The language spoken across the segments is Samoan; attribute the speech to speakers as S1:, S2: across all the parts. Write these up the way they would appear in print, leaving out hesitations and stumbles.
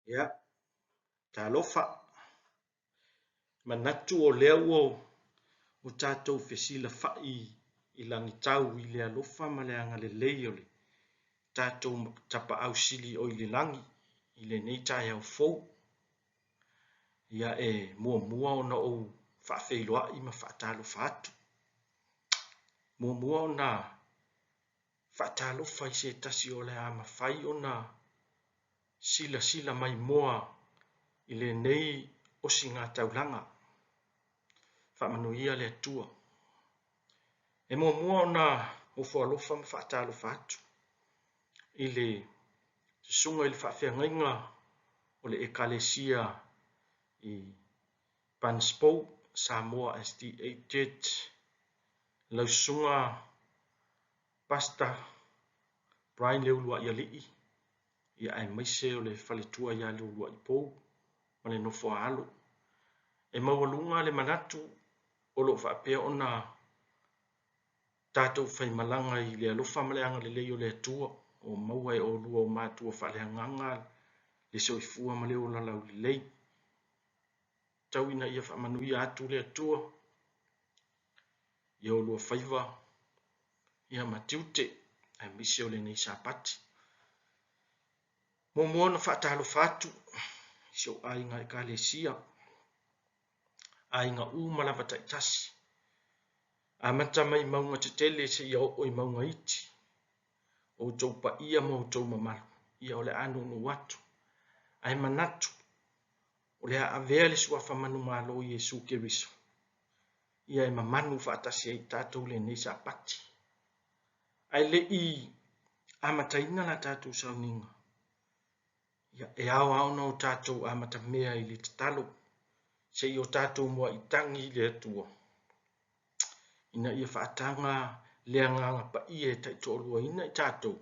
S1: Ia, talofa. Manatu o lea ua o tatou fesilafai i lagitau i le alofa ma le agalelei o le tatou Tapaau Sili o i le lagi i lenei taeao fou. Ia e muamua ona ou faafeiloai ma faatalofa atu. Muamua ona faatalofa i se tasi o le a mafai ona silasila maimoa i lenei osigataulaga. Faamanuia le Atua. E muamua ona ofo alofa ma faatalofa atu i le susuga i le faafeagaiga o le Ekalesia i Panspo, Samoa SDA Church, lau susuga Pastor Brian Leuluaialii, ia aemaise o le faletua ia Leuluaipou ma le nofo a alo. E maualuga le manatu o lo o faapea ona tatou faimalaga i le alofa ma le agalelei o le Atua o maua e oulua o matua faaleagaga le soifua ma le ola laulelei. Tau ina ia faamanuia atu le Atua i oulua faiva ia ma tiute aemaise o lenei Sapati. Muamua ona faatalofa atu i si ou aiga Ekalesia, aiga uma lava taitasi, amata mai mauga tetele seia oo i mauga iti, outou paia ma outou mamalu, ia o le a nuunuu atu. Ae manatu, o le a avea le suafa manumalo o Iesu Keriso, ia e mamanu faatasi ai tatou lenei Sapati. Ae le i amataina la tatou sauniga, ia, e ao lava ona o tatou amatamea i le tatalo, se i o tatou muaitagi i le Atua, ina ia faataga le Agaga Paia e taitoaluaina i tatou,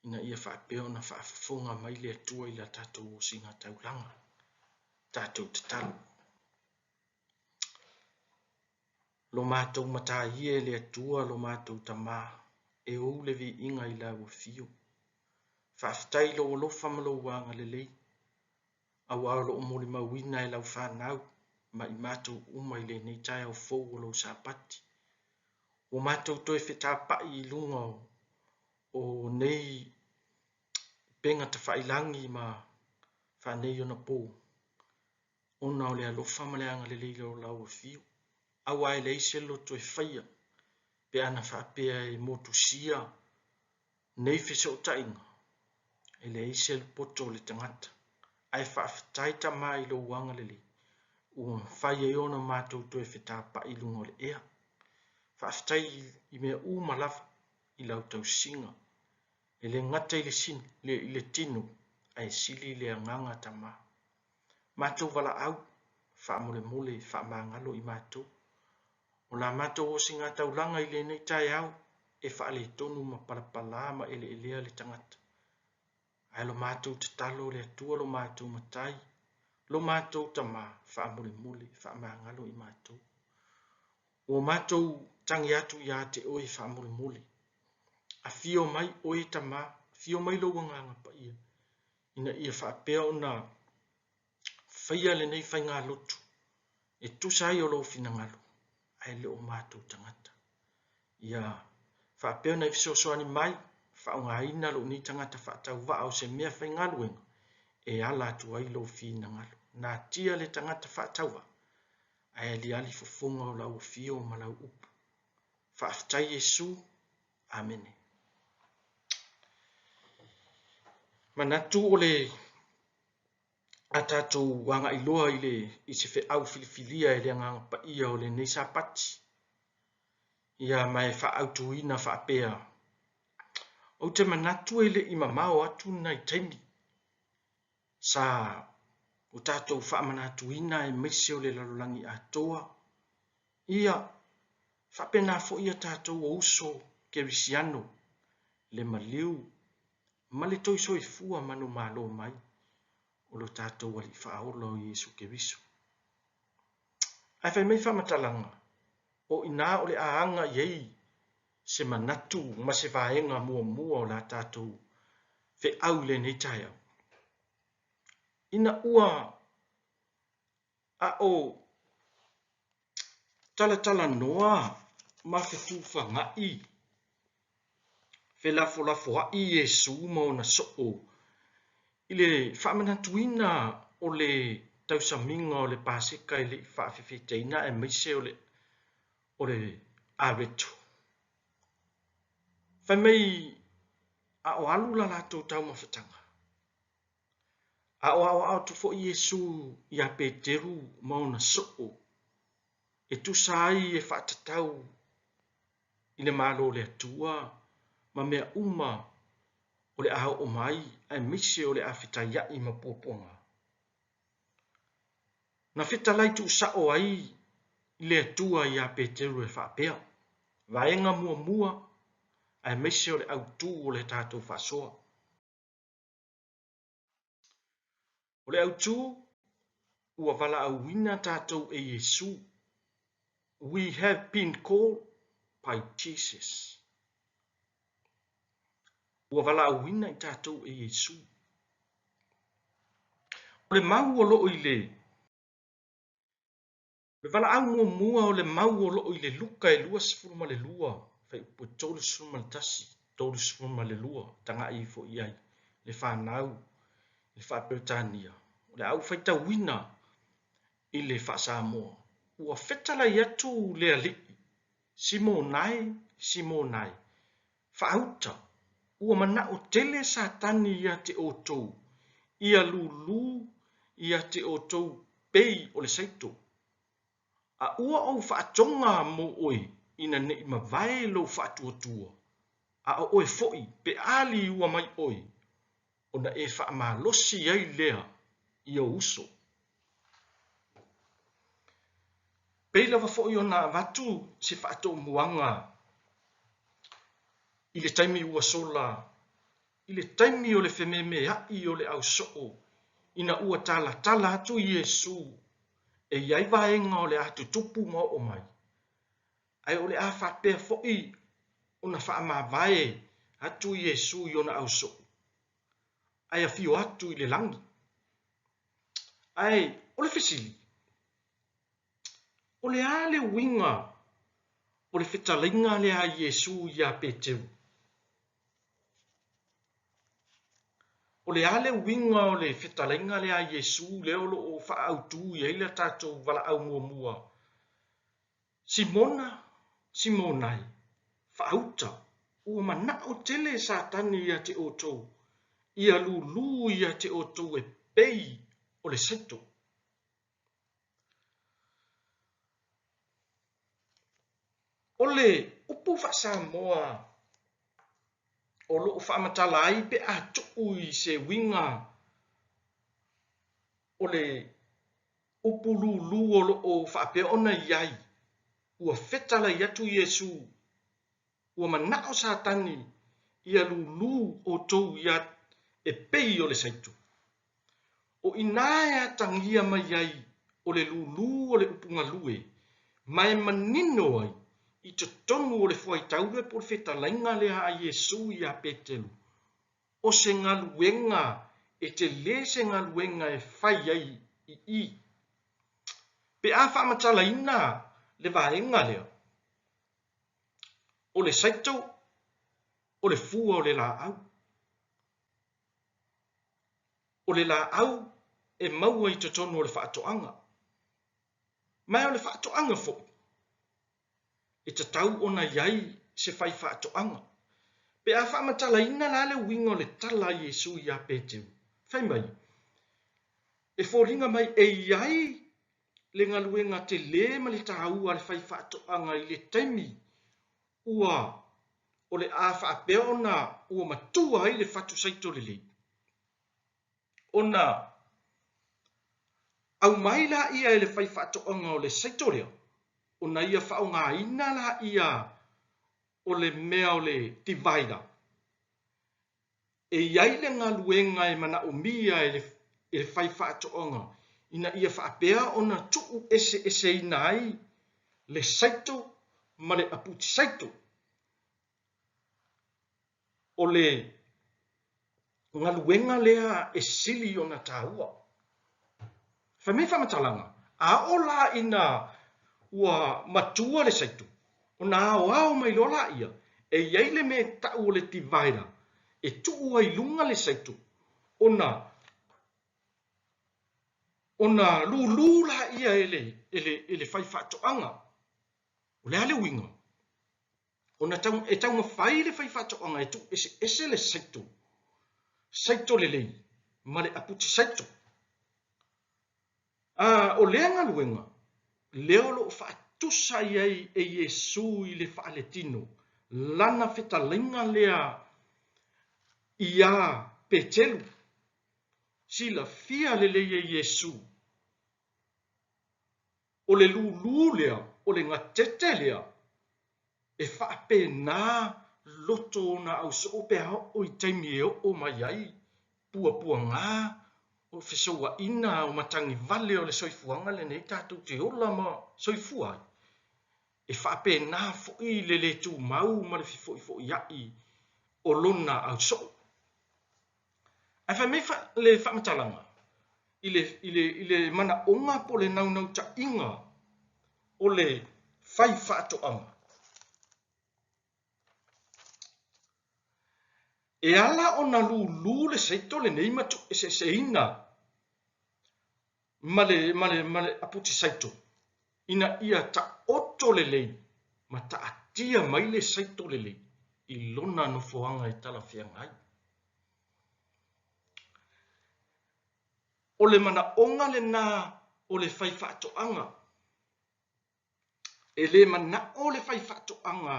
S1: ina ia faapea ona faafofoga mai le Atua i la tatou osigataulaga. Tatou tatalo. Lo matou Matai e le Atua lo matou Tama, e ou le viiga i lau afio. Faafetai i lou alofa ma lou agalelei, aua o lo o molimauina e lau fanau ma i matou uma i lenei taeao fou o lou Sapati. Ua matou toe fetapa'i i luga o nei upega tafailagi ma faaneionapo, ona o le alofa ma le agalelei o lau afio, aua e leai se loto e faia pe ana faapea e motusia nei fesootaiga, e leai se poto o le tagata. Ae faafetai Tama i lou agalelei, ua mafai ai ona matou toe fetapa'i i luga o le ea. Faafetai i mea uma lava i lau tausiga, e le gata i le tino, ae sili le agaga Tama. Matou valaau, faamolemole, faamagalo i matou. O la matou osigataulaga i lenei taeao, e faaletonu ma palapala ma eleelea le tagata. Ae lo matou tatalo le Atua lo matou Matai, lo matou Tama, faamolemole, faamagalo i matou. Ua matou tagi atu ia te oe faamolemole. Afio mai oe Tama, afio mai lou Agaga Paia, ina ia faapea ona faia lenei faigalotu e tusa ai o lou finagalo, ae le o matou tagata. Ia faapea ona e fesoasoani mai, faaaogaina lou nei tagata faatauvaa o se mea faigaluega e ala atu ai lou finagalo. Natia le tagata faatauvaa, ae aliali fofoga o lau afio ma lau upu. Faafetai Iesu. Amene. Manatu o le a tatou agai loa i le i se feau filifilia e le Agaga Paia o lenei Sapati. Ia ma e faaautuina faapea, Ou te manatu e le i mamao atu nai taimi sa o tatou faamanatuina aemaise o le lalolagi atoa, ia faapena foi a tatou o uso kerisiano, le maliu ma le toe soifua manumalo mai o lo tatou Alii Faaola o Iesu Keriso. Ae fai mai faamatalaga, o i ina o le a aga i ai se manatu ma se vaega muamua o la tatou feau i lenei taeao. Ina ua a o talatalanoa ma fetufagai, felafolafoai Iesu ma ona soo i le faamanatuina o le tausamiga o le Paseka e le i faafefetaina aemaise o le o le Aveto. Fai mai a o alu la latou taumafataga, A o aoao atu foi Iesu iā Peteru ma ona soo e tusa ai e faatatau i le Malo o le Atua ma mea uma o le a oo mai aemaise o le a fetaiaʻi ma puapuaga. Na fetalai tuusao ai le Atua iā Peteru e faapea, Vaega muamua aemaise o le autū o le tatou faasoa. O le autū, ua valaauina tatou e Iesu, We have been called by Jesus. Ua valaauina i tatou e Iesu. O le mau o loo i le O le valaau muamua o le mau o loo i le Luka e 22, fuaiupu e 31, 32, tagai ifo i ai le fanau i le faa-Peretania. O le a ou faitauina i le faa-Samoa. Ua fetalai atu le Alii, Simona e, Simona e, faauta, ua manao tele Satani ia te outou, ia lūlū ia te outou pei o le saito. A ua ou faatoga mo oe ina ne i mavae lou faatuatua, a o oe foi pe a liua mai oe, ona e faamalosi ai lea i ou uso. Pei lava foi ona avatu se faatomuaga i le taimi ua sola, i le taimi o le fememeaʻi o le ausoo ina ua talatala atu Iesu e i ai vaega o le a tutupu ma oo mai, ae o le a faapea foi ona faamavae atu Iesu i ona ausoo, ae afio atu i le lagi. Ae o le fesili, o le a le uiga o le fetalaiga lea a Iesu iā Peteru? O le a le uiga o le fetalaiga lea a Iesu lea o lo o faaautu i ai le tatou valaau muamua? Simona, Simona e, faauta, ua manao tele Satani ia te outou, ia lūlū ia te outou e pei o le saito. O le upu faa-Samoa o lo o faamatala ai pe a tuu i se uiga o le upu lūlū o lo o faapea ona i ai, ua fetalai atu Iesu, ua manao Satani ia lūlū outou ia e pei o le saito. O i inā e atagia mai ai o le lūlū o le upu galue ma e manino ai i totonu o le fuaitaule po o le fetalaiga lea a Iesu iā Peteru, o se galuega e tele se galuega e fai ai i i. Pe a faamatalaina le vaega lea, o le saito, o le fua o le laau. O le laau e maua i totonu o le faatoaga. Ma o le faatoaga foi, e tatau ona i ai se faifaatoaga. Pe a faamatalaina la le uiga o le tala a Iesu iā Peteru, fai mai, E foliga mai e i ai le galuega tele ma le taua a le faifaatoaga i le taimi ua o le a faapea ona ua matua ai le fatu saito lelei, ona aumai laia e le faifaatoaga o le saito lea, ona ia faaaogaina laia o le mea o le divider. E i ai le galuega e manaomia e le faifaatoaga ina ia faapea ona tuueseeseina ai le saito ma le aputi saito. O le galuega lea e sili ona taua. Fai mai faamatalaga, a oo la ina ua matua le saito, ona aoao mai loa laia, e i ai le mea e tau o le divider e tuu ai i luga le saito, ona ona lulu laia e le, e le, e le faifaatoaga. O le a le uiga? Ona tau, e taumafai le faifaatoaga e tuueseese le saito, saito lelei ma le aputi saito. A o lea galuega, lea o lo o faatusa i ai e Iesu i le faaletino lana fetalaiga lea iā Peteru. Silafia lelei e Iesu, o le lūlū lea, o le gatete lea, e faapena loto ona ausoo pe a oo i taimi e oo mai ai puapuaga o fesouaina o matagi vale o le soifuaga lenei tatou te ola ma soifua ai, e faapena foi le le tumau ma le fefoifoia'i o lona ausoo. Ae fai mai le faamatalaga i le, i le, i le manaoga po o le naunautaiga o le fai faatoaga. E ala ona lūlū le saito lenei ma tuueseeseina ma le, ma le, ma le aputi saito ina ia taoto lelei ma taatia mai le saito lelei i lona nofoaga e talafeagai. O le manaoga lena o le faifaatoaga. E le manao le faifaatoaga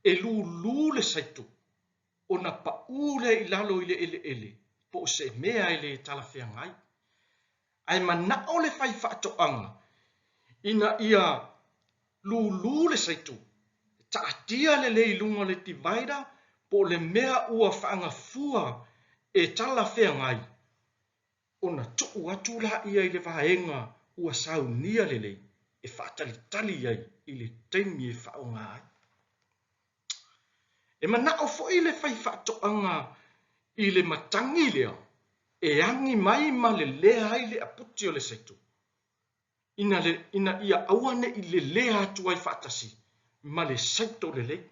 S1: e lūlū le saito ona paū lea i lalo i le eleele po o se mea e le talafeagai. Ae manao le faifaatoaga ina ia lūlū le saito, taatia lelei i luga o le divider po o le mea ua faagafua e talafeagai ona tuu atu laia i le vaega ua saunia lelei e faatalitali ai i le taimi e faaaoga ai. E manao foi le faifaatoaga i le matagi lea e agi mai ma lelea ai le aputi o le saito, ina, le, ina ia aua ne i lelea atu ai faatasi ma le saito lelei.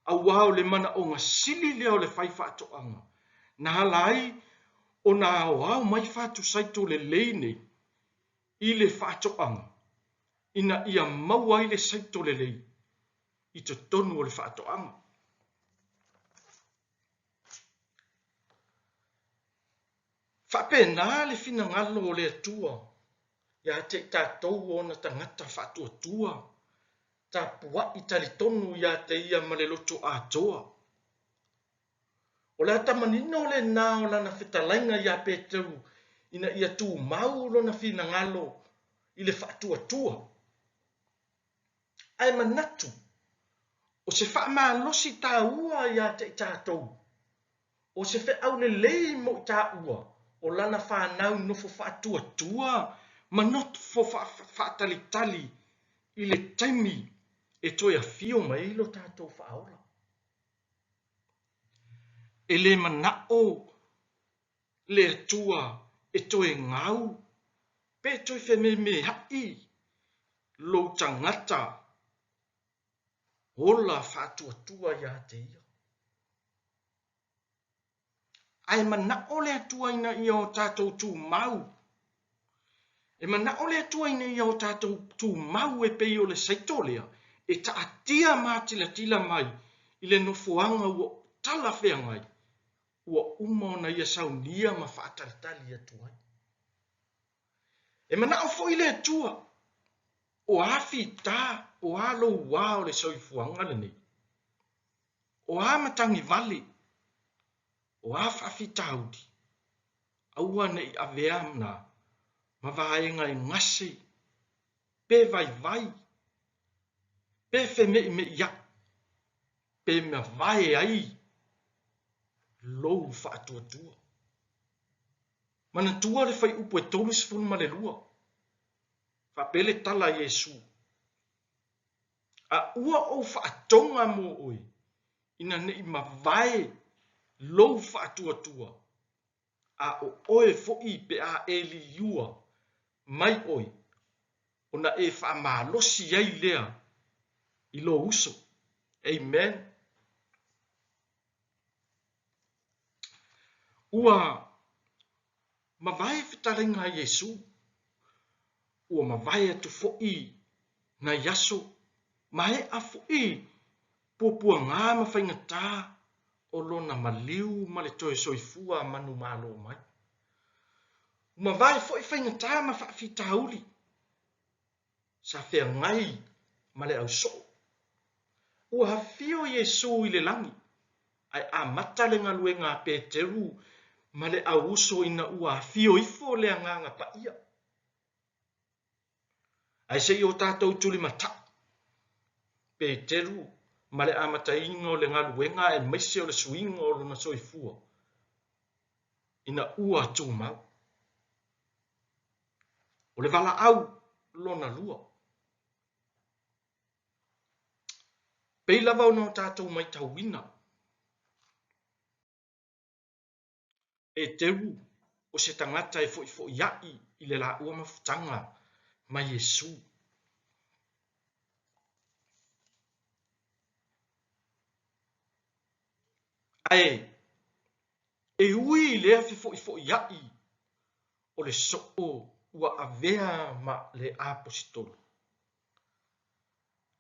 S1: Aua o le manaoga sili lea o le faifaatoaga na ala ai ona aoao mai fatu saito lelei nei i le faatoaga ina ia maua ai le saito lelei i totonu o le faatoaga. Faapena le finagalo o le Atua ia te i tatou o ona tagata faatuatua, tapua'i talitonu ia te ia ma le loto atoa. O le ata manino lena o lana fetalaiga iā Peteru ina ia tumau lona finagalo i le faatuatua. Ae manatu, o se faamalosi taua ia te i tatou, o se feau lelei mo i taua o lana fanau nofo faatuatua ma nofo faatalitali i le taimi e toe afio mai ai lo tatou Faaola. E le manao le Atua e toe gau pe toe fememea'i lou tagata ola faatuatua ia te ia. Ae manao le Atua ina ia o tatou tumau. E manao le Atua ina ia o tatou tumau e pei o le saito lea e taatia matilatila mai i le nofoaga ua talafeagai ua uma ona ia saunia ma faatalitali atu ai. E manao foi le Atua, o a fita, o a lou wā o le soifuaga lenei, o a matagi vale, o a faafitauli, aua ne i avea na ma vaega e gase, pe vaivai, pe feme'ime'ia'i, pe mavae ai lou faatuatua. Manatua le fuaiupu e 32, faapea le tala a Iesu, A ua ou faatoga mo oe, ina ne i mavae lou faatuatua, a o oe foi pe a e liua mai oe, ona e faamalosi ai lea i lou uso. Amen. Ua mavae fetalaiga a Iesu, ua mavae atu foi nai aso, maea foi puapuaga ma faigata o lona maliu ma le toe soifua manumalo mai. Ua mavae foi faigata ma faafitauli sa feagai ma le ausoo. Ua afio Iesu i le lagi, ae amata le galuega a Peteru ma le auuso ina ua afio ifo le Agaga Paia. Ae se i o tatou tulimatai Peteru ma le amataina o le galuega aemaise o le suiga o lona soifua ina ua tumau. O le valaau lona lua. Pei lava ona o tatou matauina, Peteru o se tagata e fo'ifo'ia'i i le laua mafutaga ma Iesu. Ae e ui i lea fefo'ifo'ia'i o le soo ua avea ma le Apositolo.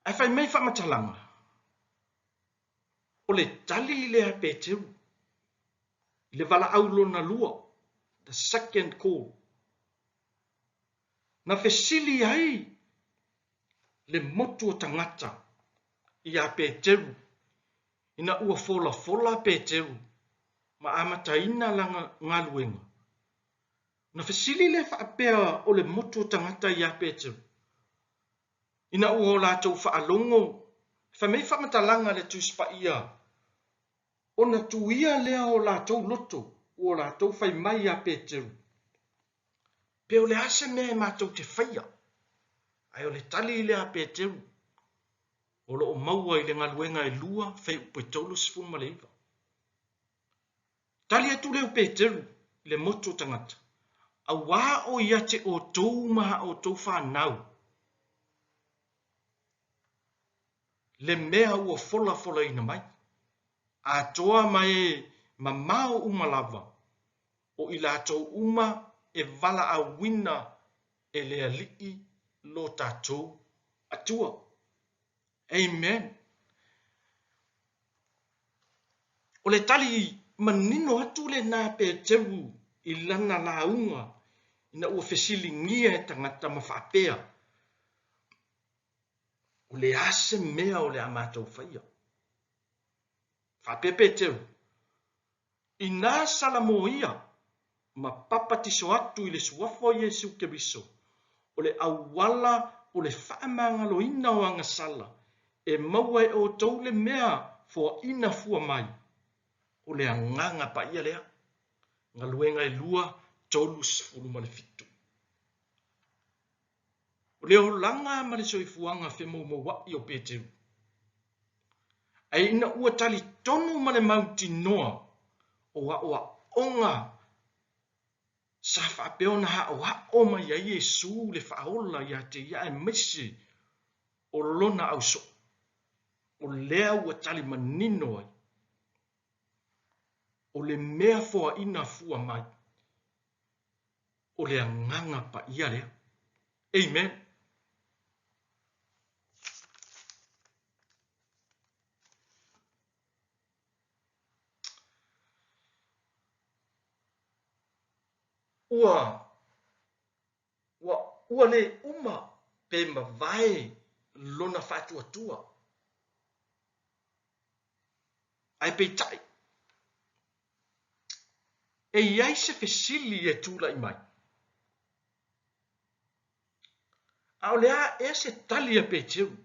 S1: Ae fai mai faamatalaga, o le tali lea a Peteru i le valaau lona lua, the second call, na fesili ai le motu o tagata iā Peteru ina ua folafola Peteru ma amataina lana galuega. Ona fesili lea faapea o le motu o tagata iā Peteru, Ina ua o latou faalogo, fai mai faamatalaga a le Tusi Paia, ona tuia lea o latou loto, ua o latou fai mai iā Peteru, Pe o le a se mea e matou te faia? Ae o le tali lea a Peteru, o lo o maua i le galuega e lua, fuaiupu e 39. Tali atu lea o Peteru i le motu o tagata, Auā o ia te outou ma a outou fanau, le mea ua folafolaina mai, atoa ma e mamao uma lava, o i latou uma e valaauina e le Alii lo tatou Atua. Amen. O le tali manino atu lena a Peteru i lana lauga ina ua fesiligia e tagata ma faapea, O le a se mea o le a matou faia? Faapea Peteru, Inā salamoia ma papatiso atu i le Suafa o Iesu Keriso, o le auala o le faamagaloina o agasala, e maua e outou le mea foaina fua mai, o le Agaga Paia lea. Galuega e lua, 37. O le olaga ma le soifuaga femoumoua'i o Peteru. Ae ina ua talitonu ma le mautinoa o aoaoga sa faapea ona aoao mai ai Iesu le Faaola ia te ia aemaise o lona ausoo, o lea ua tali manino ai, o le mea foaina fua mai, o le Agaga Paia lea. Amen. Ua, ua, ua le uma pe mavae lona faatuatua. Ae peitai, e i ai se fesili e tulai mai. A o le a ea se tali a Peteru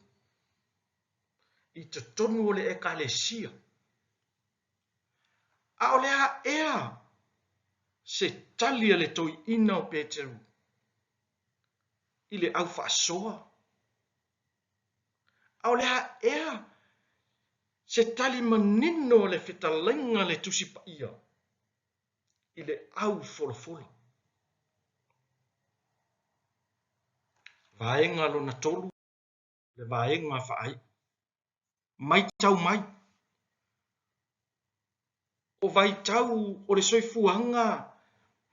S1: i totonu o le Ekalesia? A o le a ea se tali a le toeaina o Peteru i le au faasoa? A o le a ea se tali manino a le fetalaiga a le Tusi Paia i le au folafola? Vaega lona tolu, le vaega faaiu. Maitau mai. O vaitau o le soifuaga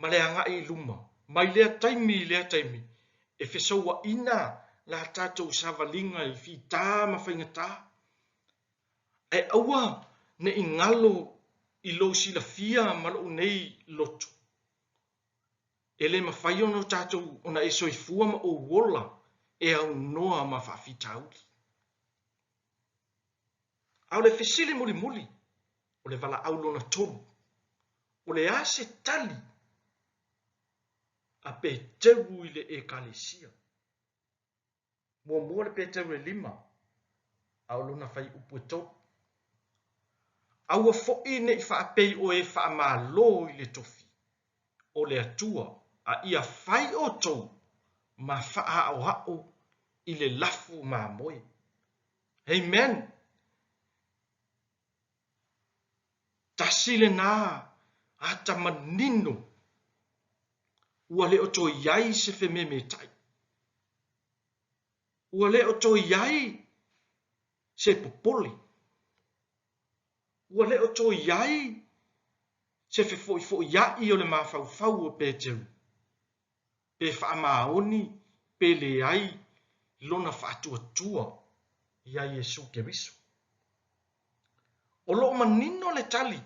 S1: ma le agai i luma, mai lea taimi i lea taimi, e fesouaina la tatou savaliga i fita ma faigata. Ae aua ne i galo i lou silafia ma lou nei loto, e le mafai ona tatou ona e soifua ma ou ola e aunoa ma faafitauli. A o le fesili mulimuli, o le valaau lona tolu, o le a se tali a Peteru i le Ekalesia? Muamua le Peteru e lima, a o lona fuaiupu e tolu. Aua foi ne i faapei o e faamalo i le tofi o le Atua, a ia fai outou ma faaaoao i le lafu mamoe. Amen! Tasi lena ata manino ua le o toe i ai se fememetai. Ua le o toe i ai se popole. Ua le o toe i ai se fefoifoia'i o le mafaufau o Peteru, pe faamaoni pe leai lona faatuatua iā Iesu Keriso. O lo o manino le tali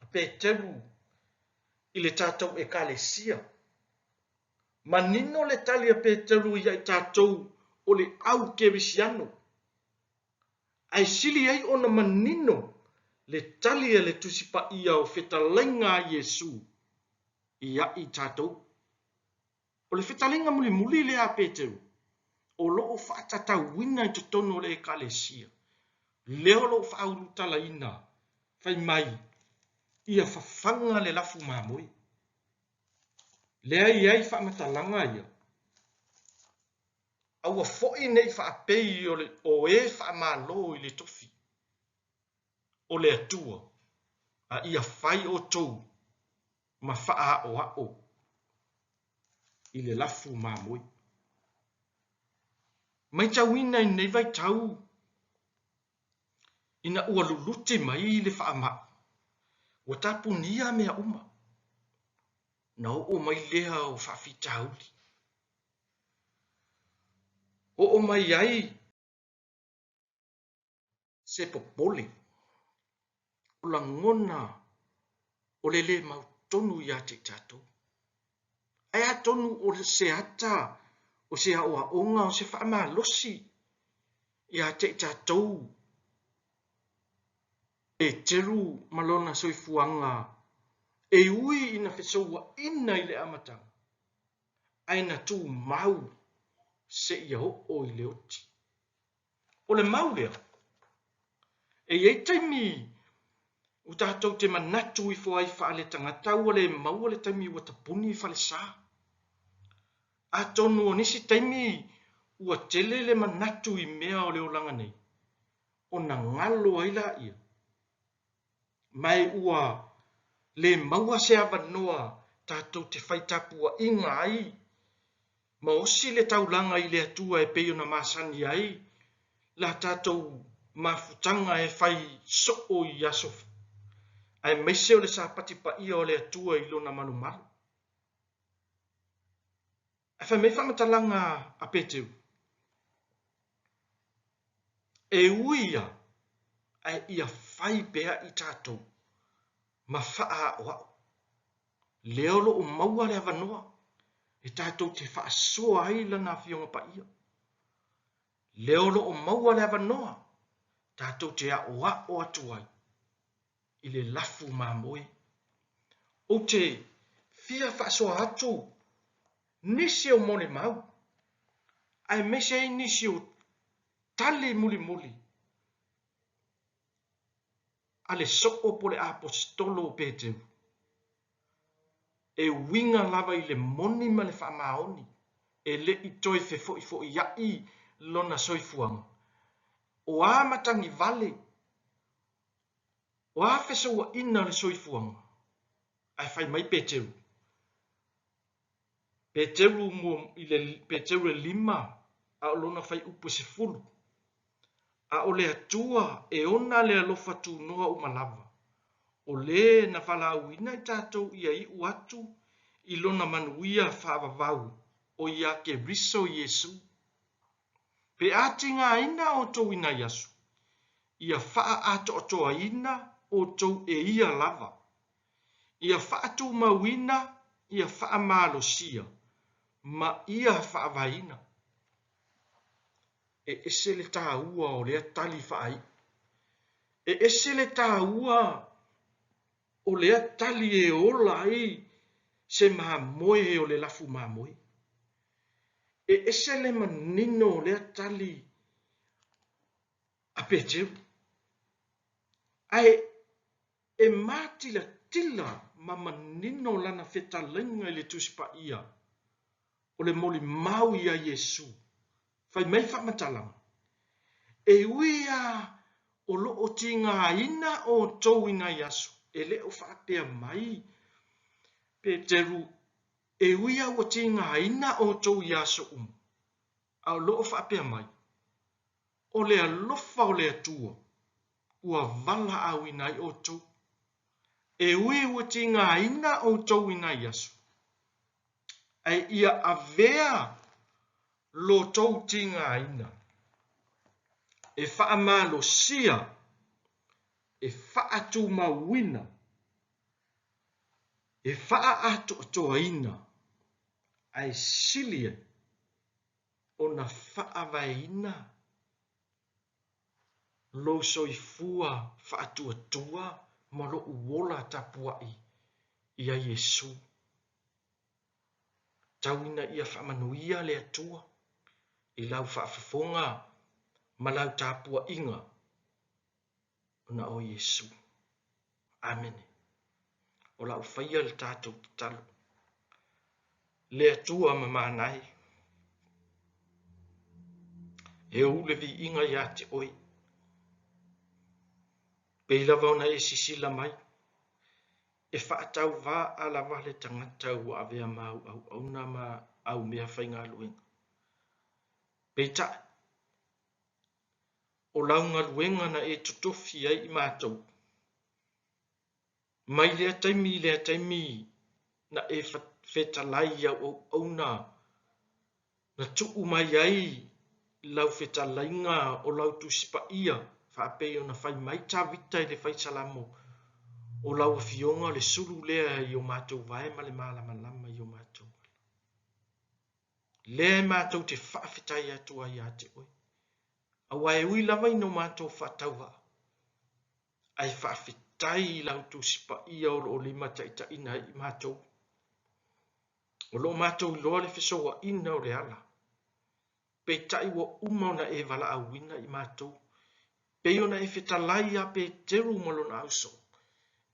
S1: a Peteru i le tatou Ekalesia. Manino le tali a Peteru ia i tatou o le au kerisiano. Ae sili ai ona manino le tali a le Tusi Paia o Fetalaiga a Iesu ia i tatou. O le fetalaiga mulimuli lea a Peteru, o lo o faatatauina i totonu o le Ekalesia, lea o lo o faaulutalaina, fai mai, ia fafaga le lafu mamoe. Lea e i ai faamatalaga ia, Aua foi ne i faapei o e faamalo i le tofi o le Atua, a ia fai outou ma faaaoao i le lafu mamoe. Maitauina i lenei vaitau ina ua luluti mai le faamai, ua tapunia mea uma, na oo mai lea o faafitauli. Oo mai ai se popole, o lagona o le lē mautonu iā te i tatou. Ae atonu o se ata, o se aoaoga, o se faamalosi iā te i tatou Peteru ma lona soifuaga e ui ina fesouaina i le amataga, ae na tumau seia oo i le oti. O le mau lea, e i ai taimi ua tatou te manatu ifo ai faaletagata ua le maua le taimi ua tapuni i falesa. Atonu o nisi taimi ua tele le manatu i mea o le olaga nei, ona galo ai laia, ma e ua le maua se avanoa tatou te fai tapuaiga ai ma osi le taulaga i le Atua e pei ona masani ai la tatou mafutaga e fai soo i aso aemaise o le Sapati paia o le Atua i Lona malumalu. Ae fai mai faamatalaga a Peteru, E ui ia, ae ia fai pea i tatou ma faaaoao. Lea o lo o maua le avanoa e tatou te faasoa ai Lana Afioga Paia. Lea o lo o maua le avanoa tatou te aoao atu ai i le lafu mamoe. Ou te fia faasoa atu nisi o molimau, aemaise ai nisi o tali mulimuli a le soo po le Aposetolo o Peteru, e uiga lava i le moni ma le faamaoni, e le i toe fefoifoia'i lona soifuaga. O a matagi vale, o a fesouaina o le soifuaga? Ae fai mai Peteru. Peteru i le Peteru e 5 a o lona fuaiupu e 10. A o le Atua e ona le alofa tunoa uma lava, o le na valaauina i tatou ia iu atu i lona manuia faavavau, o ia Keriso Iesu. Pe a tigaina outou i nai aso, ia faaatoatoaina outou e ia lava, ia faatumauina, ia faamalosia, ma ia faavaeina. E ese le taua o lea tali faaiu. E ese le taua o lea tali e ola ai se mamoe o le lafu mamoe. E ese le manino o lea tali a Peteru. Ae e matilatila ma manino lana fetalaiga i le Tusi Paia o le molimau iā Iesu. Fai mai faamatalaga, E ui lava o lo o tigaina outou i nai aso, e le o faapea mai Peteru, e ui lava ua tigaina outou i aso uma, a o lo o faapea mai, O le alofa o le Atua ua valaauina ai outou. E ui ua tigaina outou i nai aso, ae ia avea lo tou tigaina e faamalosia, e faatumauina, e faaatoatoaina, ae sili ai ona faavaeina lou soifua faatuatua ma lou ola tapuai ia Iesu. Tau ina ia faamanuia le Atua i lau faafofoga ma lau tapuaiga ona o Iesu. Amene. O lau faia le tatou tatalo. Le Atua mamana e, e ou le viiga ia te oe. Pei lava ona e sisila mai, e faatauvaa lava le tagata ua avea ma au auauna ma au mea faigaluega. Peitai, o lau galuega na e totofi ai i matou, mai lea taimi i lea taimi na e fetalai i au auauna na tuu mai ai lau fetalaiga o lau Tusi Paia, faapei ona fai mai Tavita i le Fai Salamo, O lau Afioga o le sulu lea i o matou vae ma le malamalama i o matou ala. Lea e matou te faafetai atu ai ia te oe, aua e ui lava ina o matou faatauvaa, ae faafetai i lau Tusi Paia o lo o limataitaiina ai i matou. O lo o matou iloa le fesouaina o le ala, peitai ua uma ona e valaauina i matou, pei ona e fetalai ia Peteru ma lona ausoo,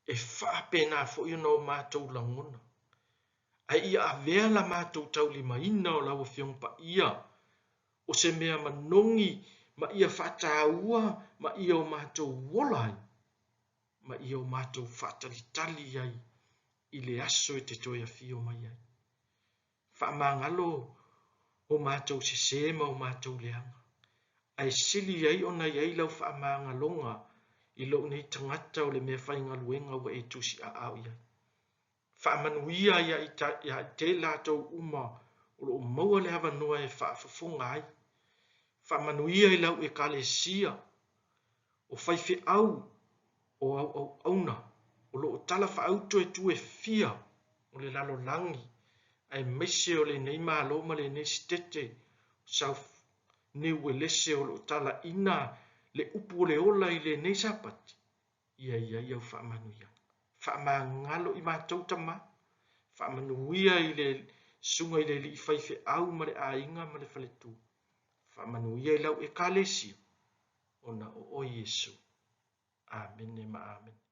S1: e faapena foi ona o matou lagona. Ae ia avea la matou taulimaina o lau Afioga Paia o se mea manogi ma ia faataua ma ia o matou ola ai, ma ia o matou faatalitali ai i le aso e te toe afio mai ai. Faamagalo o matou sese ma o matou leaga, ae sili ai ona i ai lau faamagaloga i lou nei tagata o le mea faigaluega ua e tusiaao i ai. Faamanuia ia te latou uma o lo o maua le avanoa e faafofoga ai. Faamanuia i lau Ekalesia, o faifeau, o au auauna, o lo o talafaauto e tu e fia o le lalolagi, aemaise o lenei Malo ma lenei Sitete o South Niu Uelese o lo o talaina le upu o le ola i lenei Sapati, ia i ai au faamanuiaga. Faamagalo i matou tama, faamanuia i le susuga i le alii faifeau ma le aiga ma le faletua, faamanuia i lau Ekalesia, ona o oe Iesu. Amene ma amene.